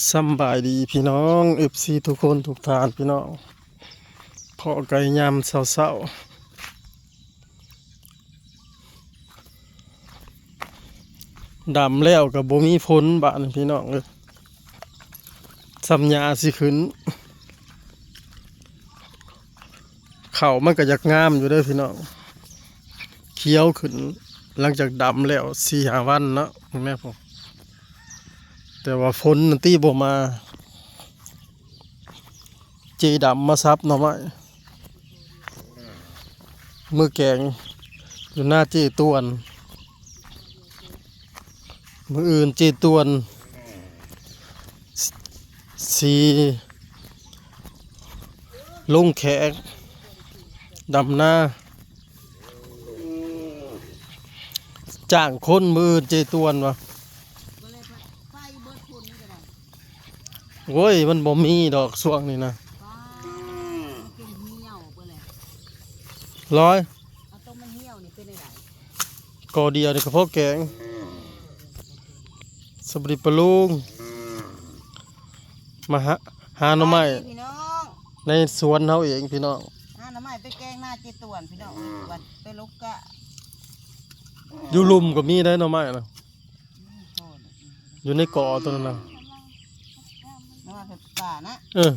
ສຳບາຍດີພີ່ນ້ອງ ເອັຟຊີ ທຸກຄົນທຸກທ່ານພີ່ນ້ອງ ພໍ້ກັນຍາມເຊົ້າໆ ດຳແລ້ວກໍບໍ່ມີຝົນບາດນີ້ພີ່ນ້ອງເອີຍ ສ່ຳຫຍ້າຊິຂຶ້ນ. ເຂົ້າມັນກໍຢາກງາມຢູ່ເດີພີ່ນ້ອງ ຂຽວຂຶ້ນ ຫຼັງຈາກດຳແລ້ວສີ່ຫ້າວັນເນາະ ເບິ່ງແດ່ພຸ້ນ ແຕ່ວ່າຝົນນັ້ນຕິບໍ່ມາ. ເຈດຳມາສັບໜໍ່ໄມ້ ມື້ແກງຢູ່ນາເຈຕວນ ມື້ອື່ນເຈຕວນ ຊິລົງແຂກ ດຳນາ ຈ້າງຄົນ ມື້ອື່ນເຈຕວນວ່າ ໂອ້ຍ ມັນບໍ່ມີດອກຊ່ວງນີ້ນະ ວ້າ ມັນເປັນຫ່ຽວເບິດແຫຼະ ລອຍ ເອົາຕົວມັນຫ່ຽວນີ້ເປັນໄດ? ກໍດຽວນີ້ກໍພໍແກງ ສະບາຍດີປ້າລຸງ ມາຫາ ຫາໜໍ່ໄມ້ ພີ່ນ້ອງ ໃນສວນເຮົາເອງພີ່ນ້ອງ ຫາໜໍ່ໄມ້ໄປແກງນາເຈຕວນພີ່ນ້ອງ ວັດໄປລົກກະ ຢູ່ລຸ່ມກໍມີໄດ໋ໜໍ່ໄມ້ນະ ຢູ່ໃນກໍຕົວນັ້ນນະ ໜໍ່ໄມ້ປ່ານະ ເອີ.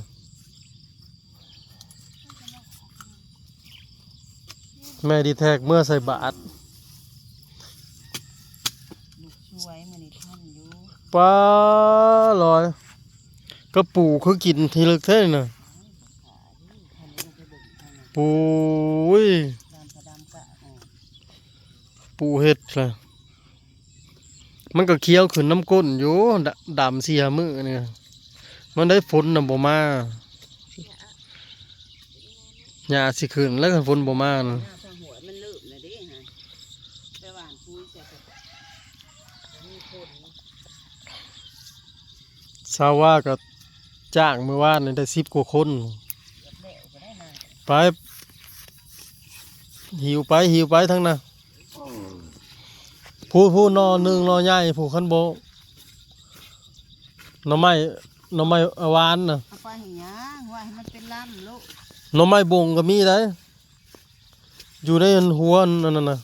ແມ່ດີແທັກເມືອໃສ່ບາດ ລູກສວຍມື້ນີ້ທັນຢູ່ ປ້າ ລອຍ ກະປູຄືກິນທີ່ເລິກແທ້ນະ ປູ້ຍ ດຳກະ ປູເຮັດລະ ມັນກໍຂຽວຂຶ້ນນຳກົ້ນຢູ່ ດ- ດຳສີ່ຫ້າມື້ນີ້ ມັນໄດ້ຝົນນະບໍ່ມາ ຫຍ້າຊິຂຶ້ນແລ້ວ ຄັນຝົນບໍ່ມານະ ຊາວວ່າກໍຈ້າງມື້ວານນີ້ໄດ້ສິບກວ່າຄົນ ໄປ ຫິ້ວໄປ ຫິ້ວໄປທາງນັ້ນ ຜູ້ ຜູ້ໜໍ່ໜຶ່ງ ໜໍ່ໃຫຍ່ຜູ້ ຄັນບໍ່ ໜໍ່ໄມ້ ໜໍ່ໄມ້ຫວານນະ ເອົາໄປໃຫ້ຫຍັງ? ວ່າໃຫ້ມັນເປັນລຳໂລດ ໜໍ່ໄມ້ບົງກໍມີໄດ໋ ຢູ່ໃນຫົວອັນນັ້ນນະ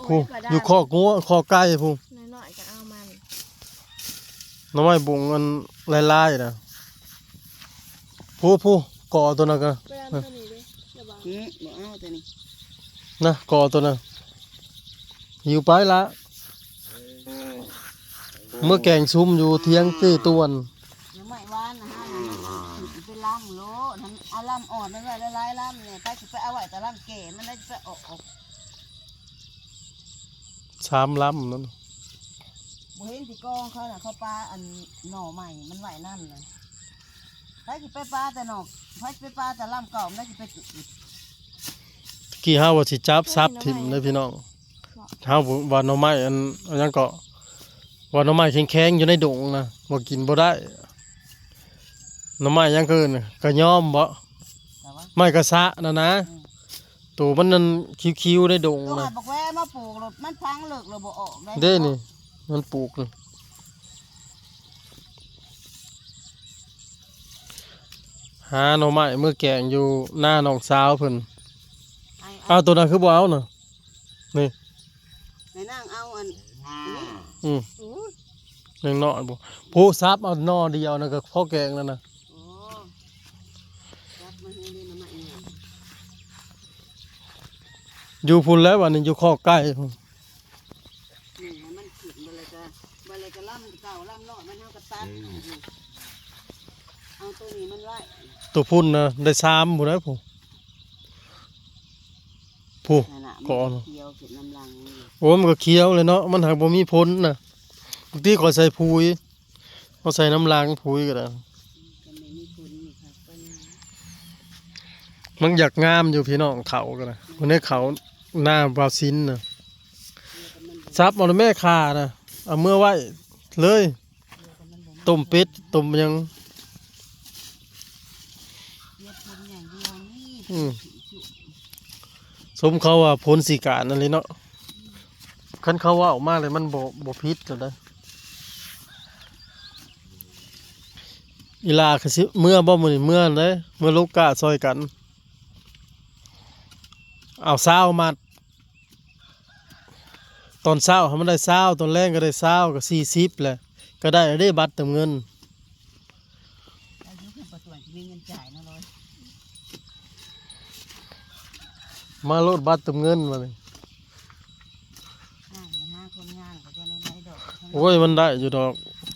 ໂອ້ຍ ຜູ້ ກະດາ ຢູ່ຄອກງົວ ຄອກໄກ່ຜູ້ ນ້ອຍໆກໍເອົາມັນ ໜໍ່ໄມ້ບົງອັນລາຍໆນະ ຜູ້ ຜູ້ ກໍຕົວນັ້ນກະ ໄປເອົາຕົວນີ້ເດ້ ລະບໍ່ ອືມ ບໍ່ເອົາຕົວນີ້ ນະ ກໍຕົວນັ້ນ ຫິ້ວໄປລະ ເມືອແກງຊຸມຢູ່ທຽງເຈຕວນ ໜໍ່ໄມ້ຫວານນະ ຫາ ເປັນລຳໂລດ ເອົາລຳອ່ອນໄວ້ຫຼາຍໆລຳນີ້ ໃຜຊິໄປເອົາໄວ້ແຕ່ລຳແກ່ ມັນໄດ້ໄປອອກ ສາມລຳນັ້ນ ບໍ່ເຫັນທີ່ກອງເຂົານະ ເຂົາປາອັນໜໍ່ໄມ້ມັນໄວ້ນຳນະ ໃຜຊິໄປປາແຕ່ໜໍ່ ໃຜຊິໄປປາແຕ່ລຳເກົ່າ ມັນໄດ້ຊິໄປ ຕະກີ້ເຮົາວ່າຊິຈັບສັບຖິ້ມເດ້ພີ່ນ້ອງ ເຮົາວ່າໜໍ່ໄມ້ອັນ ອັນຫຍັງເກາະ ວ່າໜໍ່ໄມ້ແຂງໆຢູ່ໃນດົງນະ ວ່າກິນບໍ່ໄດ້ ໜໍ່ໄມ້ຫຍັງເອີ້ນ ກະຍອມບໍ ໄມ້ກະສະນັ້ນນະ ອືມ ໂຕມັນນັ້ນຄິ້ວໆໃນດົງ ຕ້ອງໃຫ້ບັກແວມາປູກໂລດ ມັນຝັງເລິກແລ້ວບໍ່ອອກໄດ໋ ເດ້ນີ້ ມັນປູກນີ້ ຫາໜໍ່ໄມ້ເມືອແກງຢູ່ນານ້ອງສາວເພິ່ນ ເອົາ ເອົາ ໂຕນັ້ນຄືບໍ່ເອົານະ ນີ້ ໃຫ້ນາງເອົາອັນນີ້ ອືມ ໂອ້ຍ ຍັງນ້ອຍບໍ່ ຜູ້ສັບເອົາໜໍ່ດຽວນັ້ນກໍພໍແກງແລ້ວນະ ໂອ້ ຈັບມາເຮັດໜໍ່ໄມ້ອີ່ຫຍັງ ຢູ່ພຸ້ນແລ້ວ ບາດນີ້ຢູ່ຄອກໄກ່ພຸ້ນ ນີ້ໃຫ້ມັນຂຶ້ນ ບາດແລ້ວກໍ ບາດແລ້ວກໍລຳເກົ່າລຳນ້ອຍມັນ ເຮົາກໍຕັດ ອືມ ເອົາໂຕນີ້ມັນໄວ້ ໂຕພຸ້ນນະ ໄດ້ສາມພຸ້ນແຫຼະ ຜູ້ ຜູ້ ນັ້ນນະ ກໍ ມັນຂຽວຂຶ້ນນຳຫຼັງ ໂອ້ ມັນກໍຂຽວແຫຼະເນາະ ມັນຫາກບໍ່ມີຜົນນະ ບາງທີຂ້ອຍໃສ່ປຸ໋ຍ ເຮົາໃສ່ນຳຫຼັງປຸ໋ຍກໍໄດ້ ມັນຢາກງາມຢູ່ພີ່ນ້ອງ ເຂົ້າກໍໄດ້ ຜູ້ໃດເຂົ້ານາບ່າວສິນນະ ສັບເອົາແມ່ຂ້ານະ ເອົາເມືອໄວ້ເລີຍ ຕົ້ມເປັດ ຕົ້ມຫຍັງ ອືມ ສົມເຂົາວ່າຜົນຊິການນັ້ນເລີຍເນາະ ຄັນເຂົາເວົ້າອອກມາແລ້ວມັນບໍ່ ບໍ່ຜິດແລ້ວໃດ໋ ອີ່ຫຼ້າຄືຊິເມືອບໍ່ມື້ນີ້? ເມືອເດ້ ເມືອລົກກ້າຊ່ອຍກັນ. ເອົາຊາວມັດ ຕອນເຊົ້າໃຫ້ມັນໄດ້ຊາວ ຕອນແລງກໍໄດ້ຊາວ ກໍສີ່ສິບແຫຼະ ກໍໄດ້ເດ້ບັດເຕີມເງິນ. ອາຍຸເພິ່ນປະຊວນຊິມີເງິນຈ່າຍເນາະລອຍ. ມາໂລດບັດເຕີມເງິນບາດນີ້. ຫາຄົນງານກໍຈະໄດ້ດອກ. ໂອ້ຍ ມັນໄດ້ຢູ່ດອກ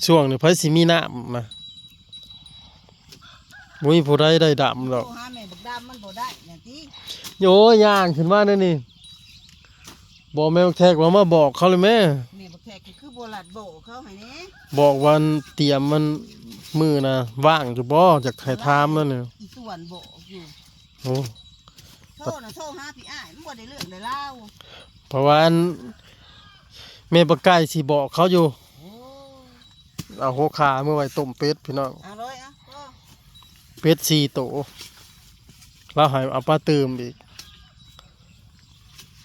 ຊ່ວງນີ້ໃຜຊິມີນ້ຳນະ ບໍ່ມີຜູ້ໃດໄດ້ດຳດອກ. ໂທຫາແມ່ບັກດຳມັນບໍ່ໄດ້ນະຕິ. ໂອ້ຍ ຍ່າງຂຶ້ນມາແນວນີ້ ບໍ່ ແມ່ບັກແທກວ່າມາບອກເຂົາເລີຍແມ່. ແມ່ບັກແທກກໍຄືບໍ່ລັດບອກເຂົາໃຫ້ແດ່ ບອກວ່າຕຽມມັນມື້ນະ ວ່າງຢູ່ບໍ່ ຢາກໃຫ້ຖາມແລ້ວນີ້. ອີສ່ວນບອກຢູ່. ໂອ້ ໂທນະໂທຫາພີ່ອ້າຍ ມັນບໍ່ໄດ້ເລື່ອງໄດ້ລາວ. ເພາະວ່າອັນ ແມ່ປາໄກ່ຊິບອກເຂົາຢູ່. ໂອ້ ເອົາຫົວຂາເມືອໄວ້ຕົ້ມເປັດພີ່ນ້ອງ. ເອົາເລີຍ ເອົາ ພໍ ເປັດສີ່ໂຕ ລາວໃຫ້ເອົາປາຕື່ມອີກ.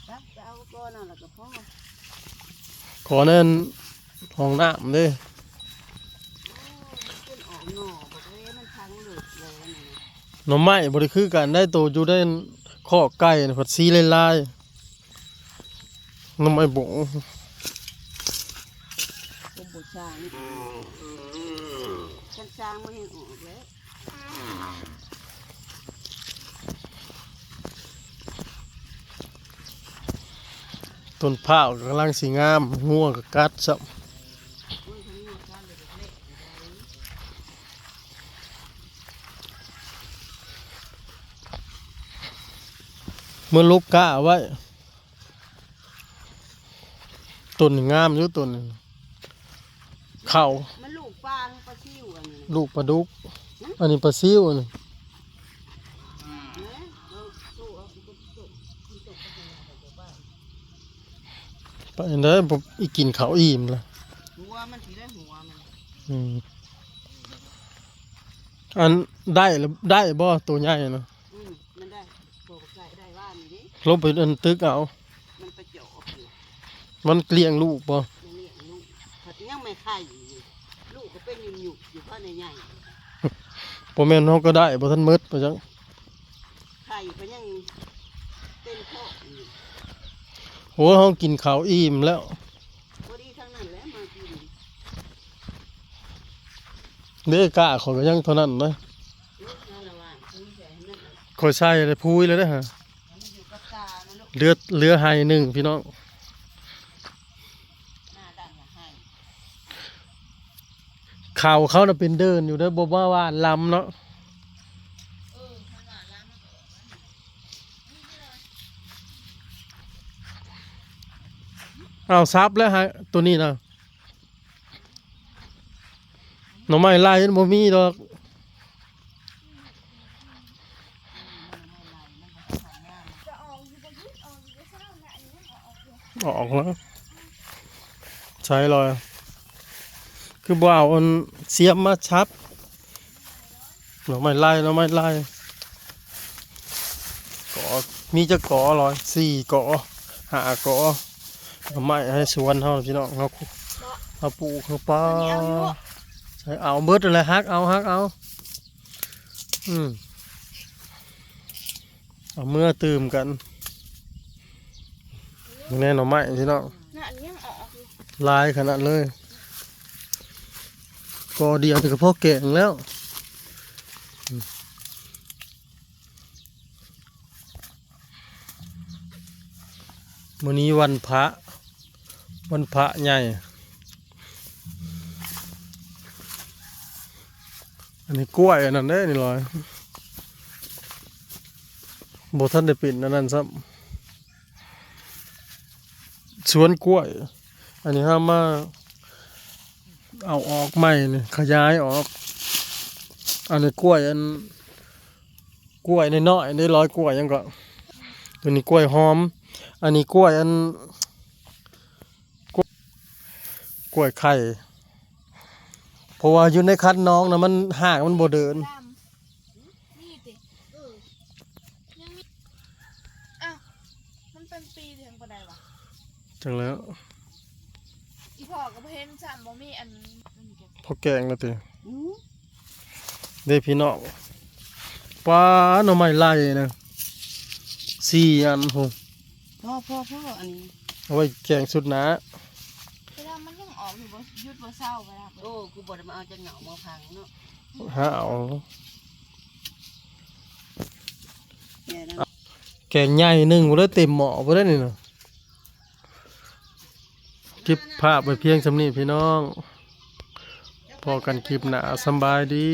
ໄປ ໄປເອົາກ່ອນນັ້ນລະກໍພໍ. ຂໍແໜ່ຫ້ອງນ້ຳເດ້. ໂອ້ຍ ມັນເປັນອອກໜໍ່ບໍ່ເດ້ ມັນທາງເລິກແລ້ວນີ້. ໜໍ່ໄມ້ບໍ່ໄດ້ຄືກັນໄດ໋ ໂຕຢູ່ໃນຄອກໄກ່ນະ ຜັດສີລາຍໆ ໜໍ່ໄມ້ບົງ. ກໍບໍ່ຊ່າງ ຄັນຊ່າງມັນແຮ່ງອອກແລ້ວ. ຕົ້ນພ້າວກຳລັງຊິງາມ ງົວກໍກັດຊ້ຳ. ເມືອລົກກ້າໄວ້. ຕົ້ນນີ້ງາມຢູ່ຕົ້ນນີ້ ເຂົ້າ. ມັນລູກປາ ປາຊິວອັນນີ້ ລູກປາດຸກ. ຫຶ? ອັນນີ້ປາຊິວອັນນີ້. ເອີ ເອົາໂຕເອົາ ໄປໄດ້ບໍ່ ອີ່ກິນເຂົ້າອີ່ມລະ. ຫົວມັນຊິໄດ້ ຫົວມັນ. ອືມ ອັນໄດ້ລະ ໄດ້ບໍ່ໂຕໃຫຍ່ນະ? ອືມ ມັນໄດ້ ໂຕບັກໃຫຍ່ໄດ້ວານນີ້ເດ້. ລົງໄປອັນຕຶກເອົາ ມັນໄປເຈາະເອົາ. ມັນລ້ຽງລູກບໍ່? ມັນລ້ຽງລູກ ເຂົາຍັງແມ່ໄຂ່ຢູ່ ລູກກໍເປັນຫຍຸກໆຢູ່ ເພາະໃຫຍ່ໆ. ບໍ່ແມ່ນເຮົາກໍໄດ້ບໍ່ທັນໝົດວ່າຈັ່ງ ໄຂ່ກໍຍັງເຕັມທ້ອງຢູ່. ໂອ້ ເຮົາກິນເຂົ້າອີ່ມແລ້ວ. ພໍດີທາງນັ້ນແຫຼະມາກິນ ເດ້ ກ້າຂ້ອຍກໍຍັງເທົ່ານັ້ນນະ. ເອີ ເຮົາລະວ່າງ ປຸຍໃສ່ໃຫ້ມັນ ຂ້ອຍໃສ່ແລ້ວພຸຍແລ້ວເດ້ຫາ. ເຫຼືອ ເຫຼືອໄຮ່ໜຶ່ງພີ່ນ້ອງ. ເຂົ້າເຂົານະເປັນເດີ່ນຢູ່ເດີ ບໍ່ມາຫວ່ານລຳເນາະ. ເອົາສັບແລ້ວໃຫ້ໂຕນີ້ນະ. ໜໍ່ໄມ້ໄລ່ມັນບໍ່ມີດອກ. ອອກແລ້ວ ໃສ່ລອຍ ຄືບໍ່ເອົາອັນສຽມມາສັບ. ໜໍ່ໄມ້ໄລ່ ໜໍ່ໄມ້ໄລ່ ກໍມີຈັກກໍລອຍ ສີ່ກໍ ຫ້າກໍ. ໜໍ່ໄມ້ໃຫ້ສວນເຮົາພີ່ນ້ອງ ເຮົາ ເຮົາປູກເຮົາປາ ໃສ່ເອົາເບິດຫັ້ນແຫຼະ ຫັກເອົາ ຫັກເອົາ. ອືມ ເອົາເມືອຕື່ມກັນ. ເບິ່ງແນ່ໜໍ່ໄມ້ພີ່ນ້ອງ ນະ ຍັງອອກຢູ່ ຫຼາຍຂະໜາດເລີຍ. ກໍດຽວນີ້ກໍພໍແກງແລ້ວ. ມື້ນີ້ວັນພະ ວັນພະໃຫຍ່. ອັນນີ້ກ້ວຍອັນນັ້ນເດ້ນີ້ລອຍ ບໍ່ທັນໄດ້ເປັນອັນນັ້ນຊ້ຳ ສວນກ້ວຍ. ອັນນີ້ເຮົາມາເອົາອອກໃໝ່ນີ້ ຂະຫຍາຍອອກ. ອັນນີ້ກ້ວຍ ອັນ ກ້ວຍນ້ອຍໆເດ້ ລອຍກ້ວຍຫຍັງເກາະ ໂຕນີ້ກ້ວຍຫອມ. ອັນນີ້ກ້ວຍ ອັນ ກ້ວຍໄຂ່ ເພາະວ່າຢູ່ໃນຄັນນອງນະ ມັນ ຮາກມັນບໍ່ເດີນ. ມີຕິ ເອີ ຍັງມີ ອ້າວ ມັນເປັນປີເຖິງປານໃດວະ? ຈັກແລ້ວ ອີ່ພໍ່ກໍບໍ່ເຫັນຊ້ຳ ບໍ່ມີອັນ ພໍແກງແລ້ວຕິ. ອື ເດ້ພີ່ນ້ອງ ປາ ໜໍ່ໄມ້ໄລ່ນະ ສີ່ອັນພຸ້ນ ພໍໆໆ ອັນນີ້ ເອົາໄວ້ແກງຊຸດໜ້າ ເວລາມັນຍັງອອກຢູ່ບໍ່ ຢຸດບໍ່ເຊົາ ເວລາ ໂອ້ ກູບໍ່ໄດ້ມາເອົາຈັກໜໍ່ມາພັງເນາະ ຫາເອົາ ແກ່ນຳ ແກງໃຫຍ່ໜຶ່ງພຸ້ນເດີ ເຕັມໝໍ້ພຸ້ນເດີນີ້ນະ. ເກັບພາບໄວ້ພຽງສ່ຳນີ້ພີ່ນ້ອງ ພໍ້ກັນຄລິບໜ້າ ສຳບາຍດີ.